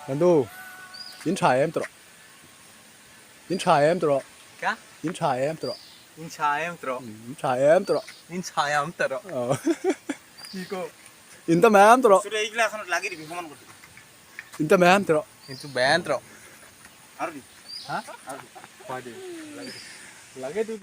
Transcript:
Nandu, in tha em tawh? In tha em tawh? Ka? In tha em tawh? In tha em tawh? In tha em tawh? In tha em tawh? কি কো In ta em tawh? এইগুলা এখন লাগিয়ে দিবি সমান করে। In ta em tawh? কিন্তু Ben tawh। আর দি। হ্যাঁ? আর দি। লাগে।